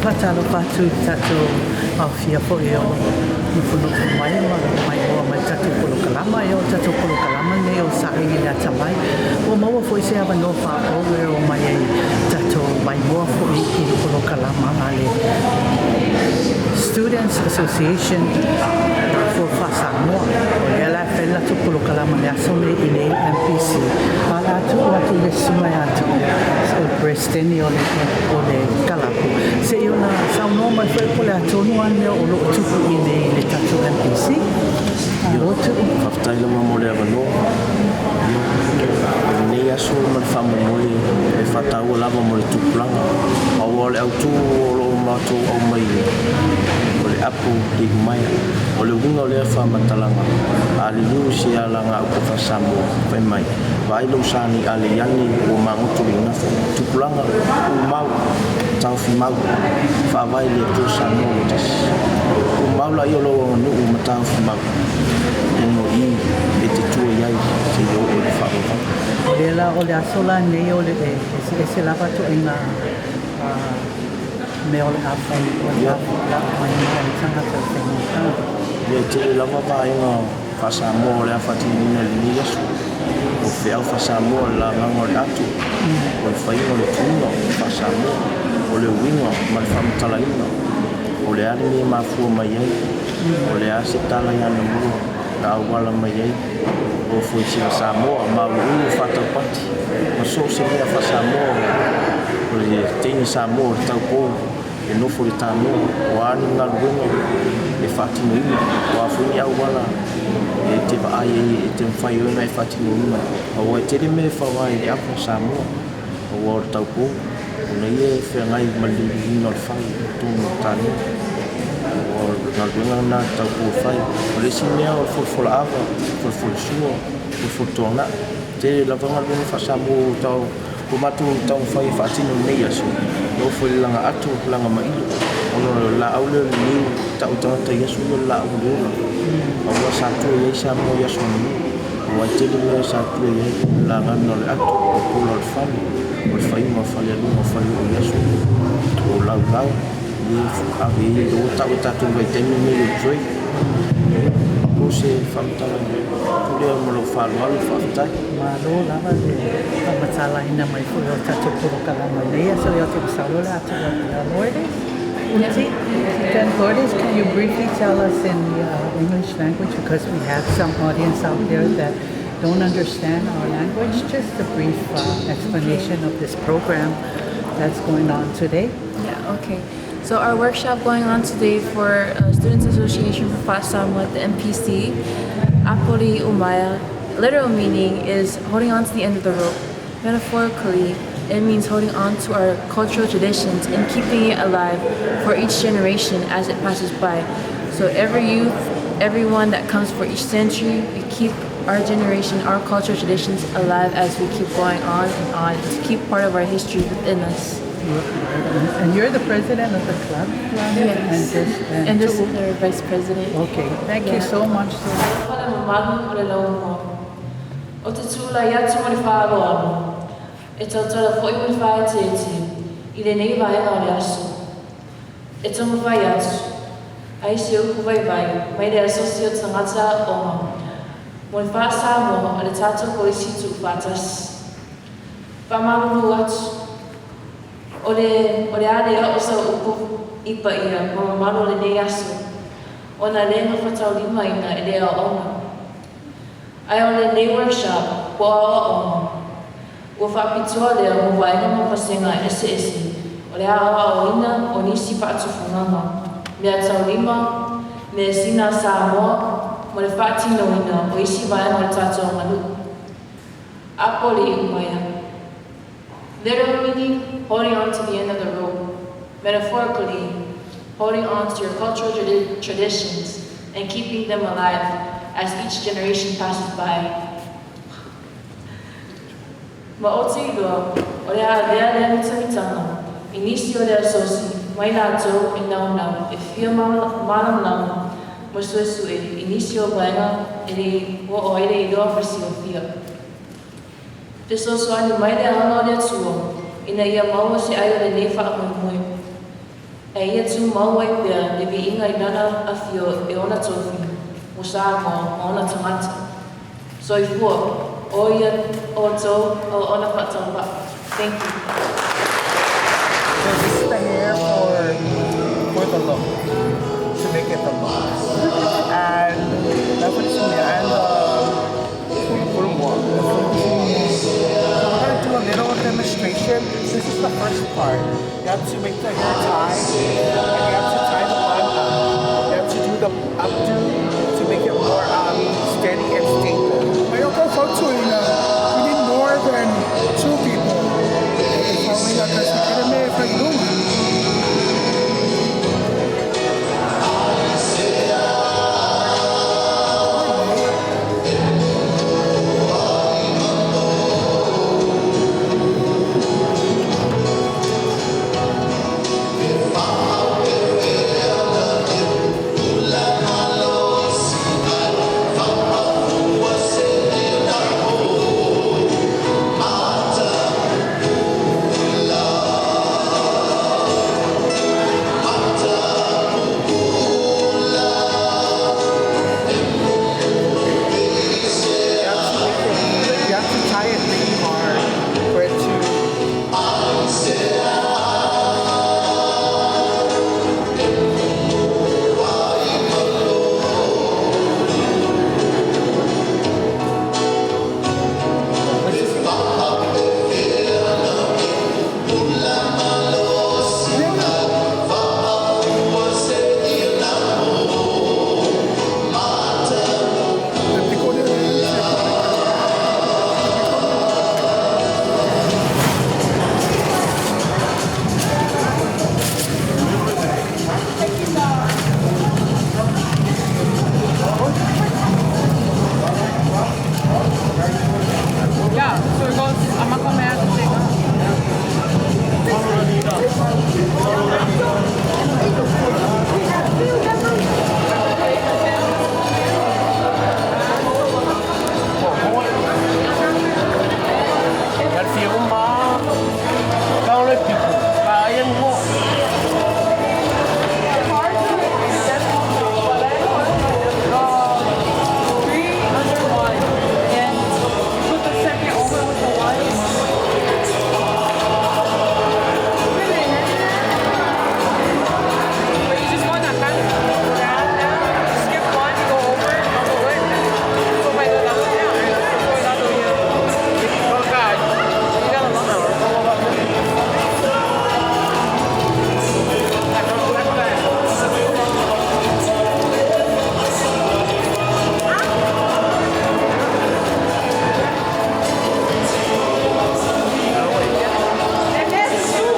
Faatalofa atu i le tatou aofia foi o nofonofo mai ma maimoa mai i le tatou polokalama. Ia o le tatou polokalama lenei o Saili i le Atamai. Ua maua foi se avanoa faaopoopo e oo mai ai tatou maimoa foi i le polokalama a le Students Association for Faa-Samoa. O lea la e fai le latou polokalama i le aso lenei i le MPC. A o le a tuu atu i le susuga ia Tuuu, o le Peresetene o le kalapu, se i ona saunoa mai foi po o le a tonu lava le mea o lo o tupu i inei i le tatou MPC. Malo Tuuu. Faafetai lava mo le avanoa. Ia, o lenei aso ma le faamoemoe e faataua lava mo le tupulaga. Aua o le autu o lo o matou aumaia, o le apo le iumaea. O le uiga o lea faamatalaga, a liliu i se alagaupu faa-Samoa, fai mai, vaai lou sa nei ale ane ua magoto le igafo. Tupulaga, tumau, taofi mau, faavae i le Atua Samoa ua tasi. Tumau laia o lou aganuu ma taofi mau, ona o i e te tua i ai seia oo i le faavavau. O lea la o le aso lenei o le eseese lava ituaiga mea o le a fai o le a lau mai ai tagata i le faigata. Ia, e tele lava vaega faa-Samoa o le a faatinoina i lenei aso. O feau faa-Samoa, le lagaga o le ato, o le faiga o le tuiga faa-Samoa, o le uiga ma le faamatalaina, o le a le mea e mafua mai ai, o le a se tala i anamua na auala mai ai, o foisila Samoa, mauuluulu faataupati, ma so o se mea faa-Samoa, o le teine Samoa o le taupou e nofo i le tanoa, o a ni galuega e faatinoina, o a foi ni auala e te vaai ai e te mafai ai ona e faatinoina, aua e tele mea e faoga i le ava Samoa, aua o le taupou, ona ia e feagai ma le liuliuina o le fale i totonu o le tanoa. Aua o le galuega lena a le taupou e fai. O le isi mea o le folafola ava, folafola sua, folafola toaga. Tele lava galuega faa-Samoa ua tau ua matou taumafai e faatino i lenei aso, e oo foi i le laga ato, laga mailo, ona o le laau lea o le niu e tau e tagata i aso ia o le laau o le ola, aua sa tua i ai Samoa i aso anamua, aua e tele mea sa tua i ai, o le lagaina o le ato, o le pola o le fale, o le faiga o falealuga o faleoo i aso ia, o laulau, ia e ave i ai, ua tau e tatou i le vaitaimi lenei o le tray. Ia, o se faamatalaga atu lea ma lou faaaloalo, faafetai. Malo lava le faamatalaina mai foi o le tatou polokalama i lenei aso. Ou te masalo o le a tuu atu ia Lourdes. Uti, Then Lourdes, can you briefly tell us in the English language, because we have some audience out there that don't understand our language, just a brief explanation of this program that's going on today? Yeah, okay. So our workshop going on today for Students Association for Fa'asamoa at the MPC, Apoli Umaia, literal meaning is holding on to the end of the rope. Metaphorically, it means holding on to our cultural traditions and keeping it alive for each generation as it passes by. So every youth, everyone that comes for each century, we keep our generation, our cultural traditions alive as we keep going on and on to keep part of our history within us. And you're the president of the club, Claudia? Yes. And this, and, And this is our vice president. Okay, thank you so much. O le mamalu o le lauoho. Ou te tulai atu ma le faaaloalo. E tautala foi ma le faaeteete i lenei vaega o le aso. E taumafai atu ai se upu vaivai mai le asosi o tagata aoga mo le Faa-Samoa o le tatou Kolisi Tuufaatasi. Faamalulu atu, o le o le a le oo sau upu i paia ma mamalu o lenei aso, ona e le gafataulimaina e le aoaoga. Ae o lenei workshop po o aoaoga, ua faapitoa lea mo vaega ma vasega eseese o le aoaoina o nisi faatufugaga, meataulima, measina a Samoa ma le faatinoina o isi vaega o le tatou aganuu. Apoli Umaia. Literal meaning, holding on to the end of the rope. Metaphorically, holding on to your cultural traditions and keeping them alive as each generation passes by. Ma ou te iloa, o le a avea lea mitamitaga i nisi o le asosi mai latou e naunau e fia malamalama ma suesue i nisi o vaega e le i oo ai le iloa ma le silafia. Fesoasoani mai le Agaga o le Atua ina ia maua se ai o lenei faamoemoe. Ae ia tumau ai pea le viiga i Lana Afio e ona tofi mo Samoa ma ona tagata. Soifua, o ia outou auauna faatauvaa. Thank you. So this is the hair for the look, to make it the look. And that's what it's and the So we're gonna do a little demonstration. This is the first part. You have to make the hair tie, and you have to tie the bun up. You have to do the updo to make it more steady and stable. We need more than two people. E fauiga ka se me failuma. You have to make it, you have to tie it really hard for it to Yeah, so it goes, amakomea. Three under one, and put the second over with the one. But you just want that kind of down, down. Skip one, you go over, double it. So by the level down, so that'll be Oh God, you gotta love it. And then two.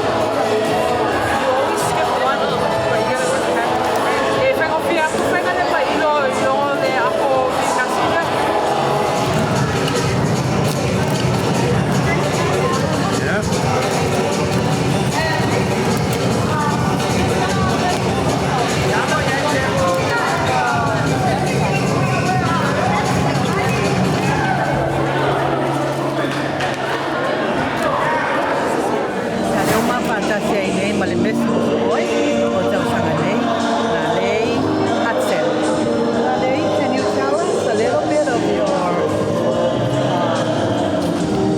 You always skip one up, but you gotta work back. E whakawhia aku whenga le pa ilo i longo le ako ki kasina. Sa leo mafa'atasi ai nei ma le mesi oi o tausaga nei Lalei Hudson. Lalei, can you tell us a little bit of your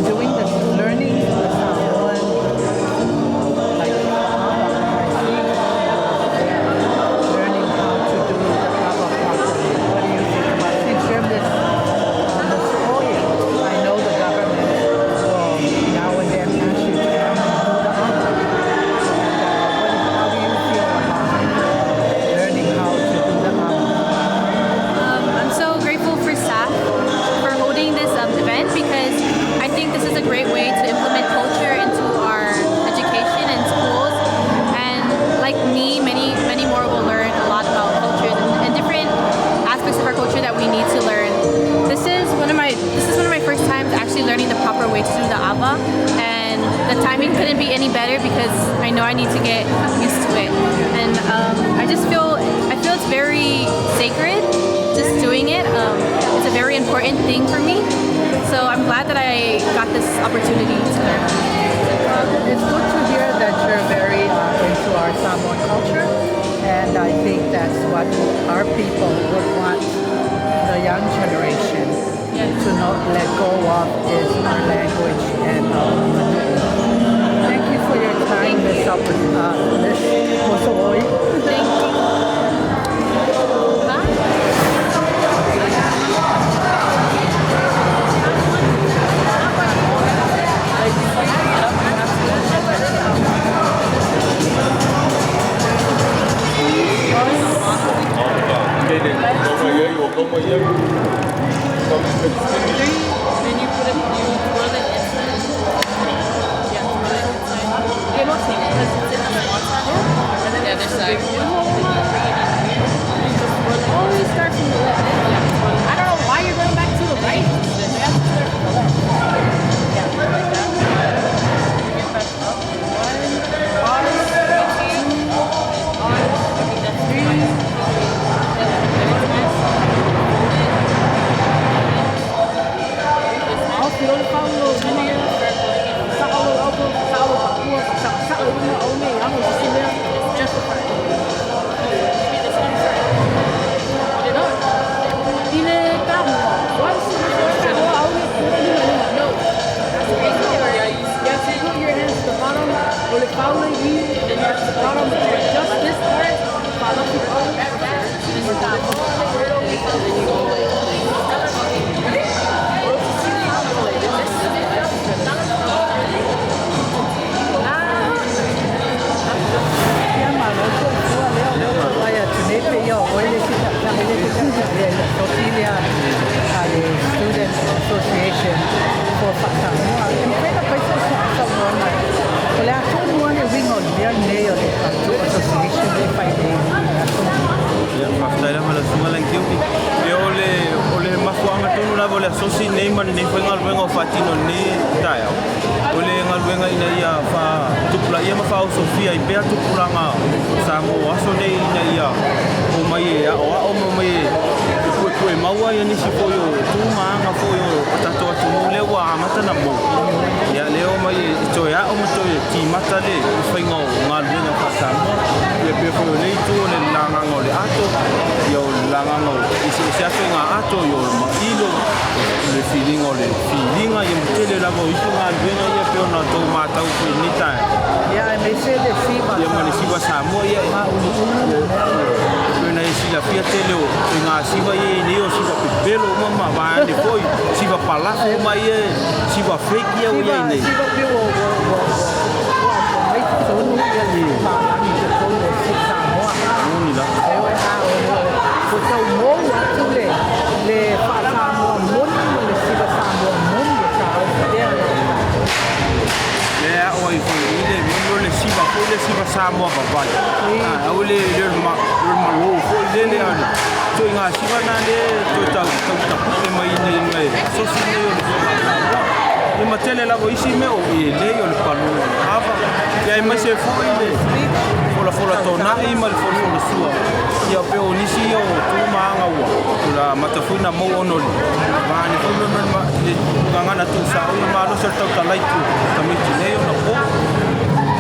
doing the learning the Samoan, like I see learning how to do the kava properly. What do you think about since you're this Oi, I know the government will now and then ask you to come and do the ava. And how do you feel about learning how to do the ava? I'm so grateful for SAF for holding this event because I think this is a great way to implement culture into our education and schools. And like me, many, many more will learn a lot about cultures and different aspects of our culture that we need to learn. This is one of my first times actually learning the proper way to do the ava, and the timing couldn't be any better because I know I need to get used to it. And I just feel I feel it's very sacred just doing it. It's a very important thing for me. So I'm glad that I got this opportunity to learn. It's good to hear that you're very into our Samoan culture. that's what our people would want the young generation to not let go of is our language and our manu. Thank you for your time, Ms. Ms. Mosooi. Thank you. Bye. Then you put it, you twirl it inside. Yeah, twirl it inside. Because it's in the small side. And then the other side. And then you bring it in here. And you just twirl it. Always start from the left. Yeah, twirl it. I don't know why you're going back to the right. You have to start from the left. Yeah, like that. Bring it back up. One, pause, two, pause. Okay, that's three. Then it's nice. Fold it. This next. Just the front. Maybe this one first. Put it on. No. Yeah, you Just this part. Then you go like Ia malo soifua lea o lea ua tulai atu nei pei o oe le isi tausaga i le isi tausaga ia le asosi lea a le Student Association for Faa-Samoa. E mafai ona fai sau saunoaga o le a tonu lava le uiga o le mea lenei o le tatou association lea e fai nei i le aso lenei. Ia, faafetai lava lau Susuga Laitioki. Ia, o le, o le mafuaaga tonu lava o le asosi lenei ma lenei foi galuega o faatino i lenei taeao, o le galuega ina ia faatupulaia ma faaosofia ai pea tupulaga o Samoa o aso nei ina ia omai e aoao ma omai e puepue maua ia nisi foi o tu ma aga foi o tatou atunuu lea ua amata ona mou. Ia, lea omai e toe ao ma toe timata le faiga o galuega faa-Samoa. Ia pei foi o lenei itu o le lagaga o le ato, ia o le lagaga o eseese atu i ngā ato, ia o le mailo, o le filiga o le filiga, ia ma tele lava o isi galuega ia pei ona tou matau foi i lenei taeao. Ia, aemaise le siva Ia ma le siva Samoa, ia mauluulu. Pei ona e silafia tele o ngā siva ia i nei o siva pepelo uma ma vaeane foi, siva palafo uma ia, siva fake ia ua iai nei. Siva pei ua ua ua ua aumai totonu ia le palagi i totonu o Samoa. Moni la. E oe a o ua tau mou atu le le faa-Samoa moni ma le siva Samoa moni e taofi lea na o tatou. Lea ao ai foi i le mea o le siva foi le siva Samoa vavai. Au le le ma le malo foi le le ale. Toi ngā siva nā le toi tau tau tapupe mai nei ngai sosi nei o le siva Samoa. Ia ma tele lava o isi mea o e lei o le palu o le ava. Ia aemaise foi le folafola tona'i ma le folafola sua. Ia pei o nisi ia o tu ma aga ua ua amata foi ona maua ona o le vaeane foi mea ma le gagana tuusa'o ia malosi o le tautalai tu tamaiti nei ona po.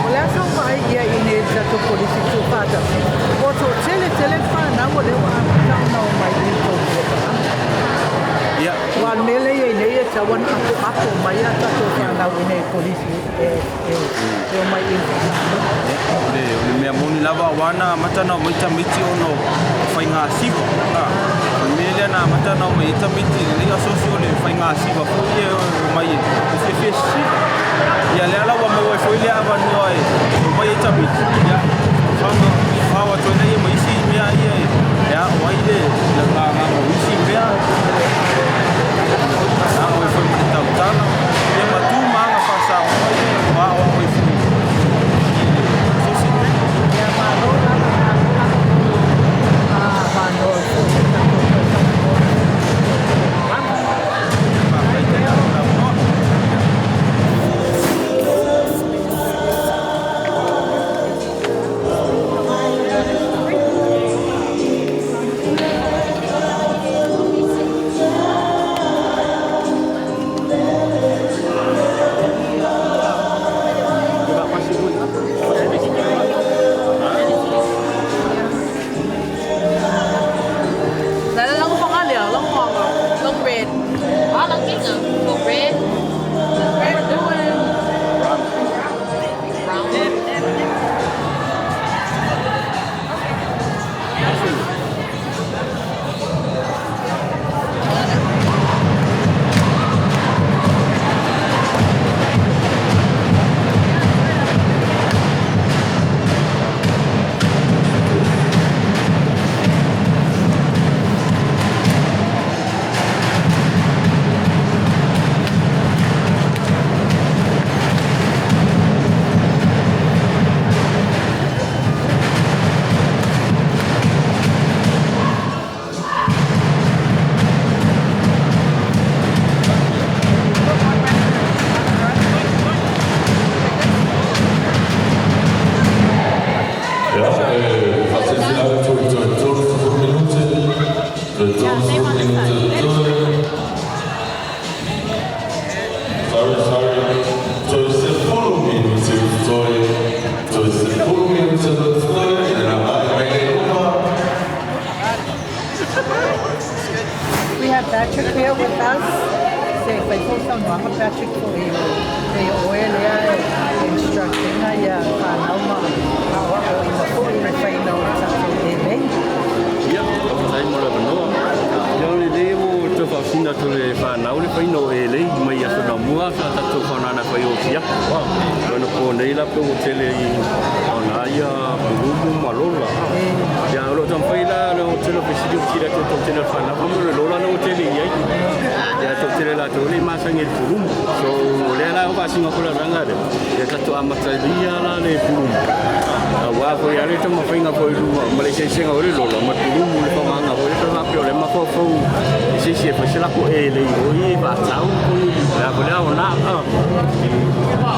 O le a sau vaai ia i nei le tatou polisi tuufaatasi, ua toatele tele le fanau o lea ua amata ona omai i le tou polokalame. Ia. Aua o le mea lea e i ai nei e tatau ona apoapo mai a tatou fanau i nei polisi e omai i le Samoa. Ia, o le mea moni lava aua na amata ona omai tamaiti ona o faiga siva. O le mea lea na amata ona omai ai tamaiti i lenei asosi o le faiga siva foi ia e omai e fiafia sisiva. Ia lea la ua maua ai foi le avanoa e omai ai tamaiti, ia, fao atu ai lea ma isi mea ia e ao ai le lagaga o isi mea, ao ai foi ma le tautala, ia ma tu ma aga faa-Samoa ia ua aoao ai foi i le asosi lenei. Ia malo lava a avanoa foi e tatou toe talanoa i le polokalame. Faafetai tele mo le avanoa. Patrick foʻi pei o oe lea e instruct ina ia fanau ma aoaoina foʻi i le faiga o le tatou elei. Ia, faafetai mo le avanoa. Ia o lenei ua toe faaosina atu e le fanau le faiga o elei mai aso muamua sa tatou faaaogaina e fai o siapo. Ona po nei la pe ua tele i faaaoga ia pulumu ma lola. Ia o lo o taumafai la le tele o fesili o fesili atu e tele o le fanau mo le lola la ua tele i ai. Ia toatele latou e le i masani i le pulumu. So o lea la ua faasino atu le agaga lea, ia tatou amata ia la le pulumu. Aua foi a le taumafaiga foi i luma ma le eseesega o le lola ma le pulumu i le faaaogaina foi lea pe faapea o lea e mafaufau i se isi e fai se lako elei foi e faatau le a foi le aoga.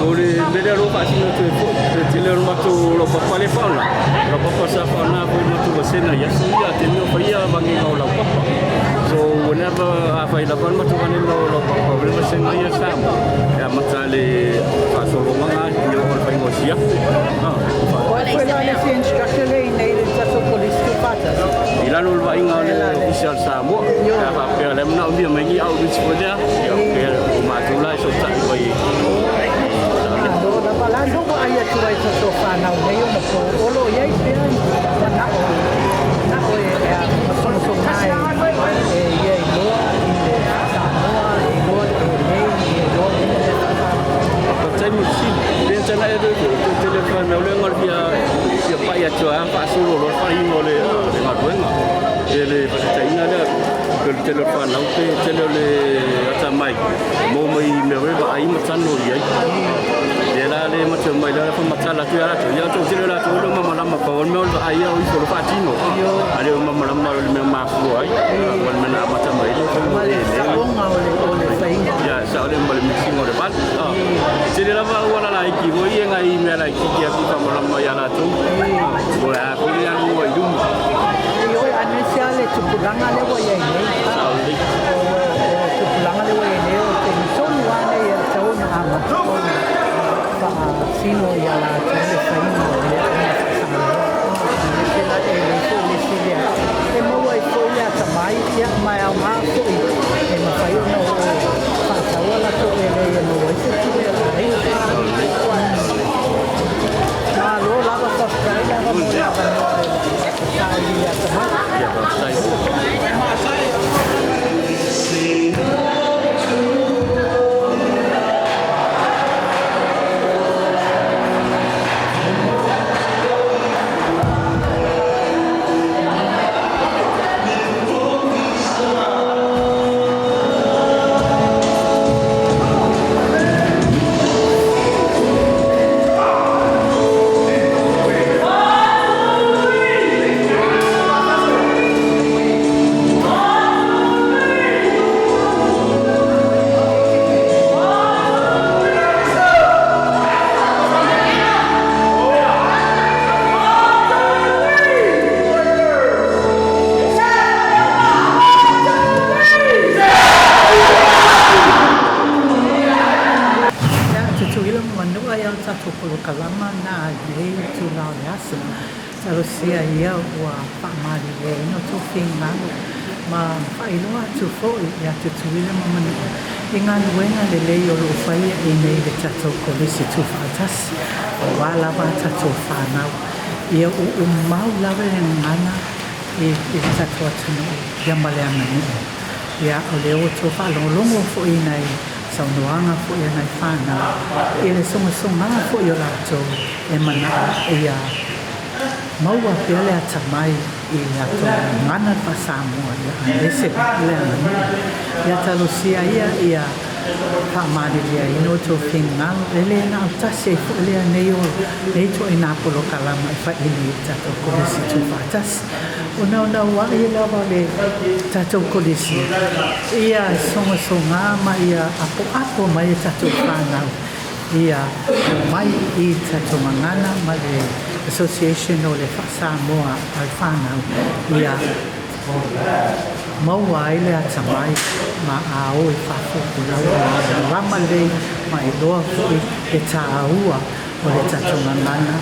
O le mea lea o lo o faasino atu ai foi, le tele o le matou laupapa lea e faaaoga, laupapa sa faaaoga foi i le matou vasega i aso ia, taimi o faia vagega o laupapa. So whenever a fai lava le matou vagega o laupapa o le vasega ia Samoa, e amata le faasologa i oo i le faiga o siapo. O oe foi la le isi instructor lea i inei i le tatou Kolisi Tuufaatasi. I lalo o le vaaiga o le Ofisa o le Samoa, pe a faapea o lea e manaomia mai ni outreach foi lea, ia o matou la e fesootai mai i Malo lava la no vaai atu ai tatou fanau nei ona po o lo o i ai pea manao manao e a masomasoga e ia iloa i le Samoa e iloa le elei e iloa uma mea faa-Samoa. Faafetai mo le fesili. Pe tagai atu ai foi, o le tele o fanau lea na o le fia pai atu lava faasolo loa le faiga o le galuega. E le faataitaiga lea, pe o le tele o fanau pe tele o le atamai, maua mai mea foi vaai ma tano i ai. Lea la le matou omai lea faamatala atu ia latou, ia toatele o latou e le o malamalama pau o le mea o le vaai o ifo loa faatino. A le o malamalama o le mea mafua ai, ma le mea na amata mai ai le faiga Ma le saoga o le faiga. Ia, sao lea ma le mixing o le vale. Tele lava auala laiti foi ia nai mea laitiiti atu faamalama ia latou. O le a foi le alu i luma. Ioe, aemaise lava le tupulaga lea ua i ai nei. Sao lelei. O tupulaga lea ua i ai nei, o le taimi tonu lava lenei e tatau ona amata ona faasino ia latou le faiga o mea uma faa-Samoa. Aemaise la e lelei foi le isi lea e maua ai foi le atamai, ia ma e aoga foi e mafai ona oo faatau a latou elei e maua ai se tupe a le aiga. Malo lava, faafetai lava mo le avanoa e saili atamai. Ia, faafetai. Ia, tutuila ma manua ia o tatou polokalama na i nei itula o le aso. Talosia ia ua faamalieina o tou finagalo ma faailoa atu foi ia Tutuila ma Manua i galuega lelei o lo o faia i nei i le tatou Kolisi Tuufaatasi aua lava a tatou fanau. Ia uumau lava le gagana i le tatou atunuu ia ma le aganuu. Ia, o lea ua tou faalogologo foi i nai saunoaga foi a nai fanau i le sogasoga foi o latou e manao ia maua pea le atamai i le latou gagana faa-Samoa ia aemaise le aganuu. Ia talosia ia ia faamaliliaina outou finagalo, e le na o tasi ai foi lea nei o nei ituaiga polokalama e fai nei e le tatou Kolisi Tuufaatasi. O naunauai lava le tatou Kolisi ia sogasoga ma ia apoapo mai e tatou fanau ia omai i tatou gagana ma le Association o le Faa-Samoa a le Fanau ia maua ai le atamai ma a o i fafo o la ua malamalama lelei ma iloa foi le tāua o le tatou gagana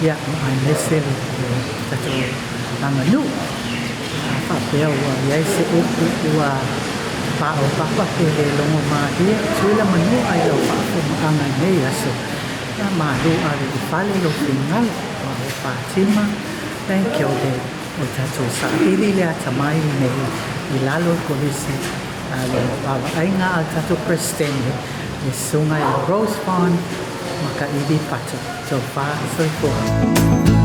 ia ma aemaise le tatou aganuu. A faapea ua i ai se upu ua paopapa pe le logomalie, tui le manua i lau malosiaga i lenei aso. Ia malu ave i fale lou finagalo. O au o Fatima. Thank you le o tatou saili le atamai nei i lalo o le Kolisi a le vaavaaiga a le tatou Peresetene le Susuga ia Rose Fawn Maka'ivi Patu. Tofa soifua.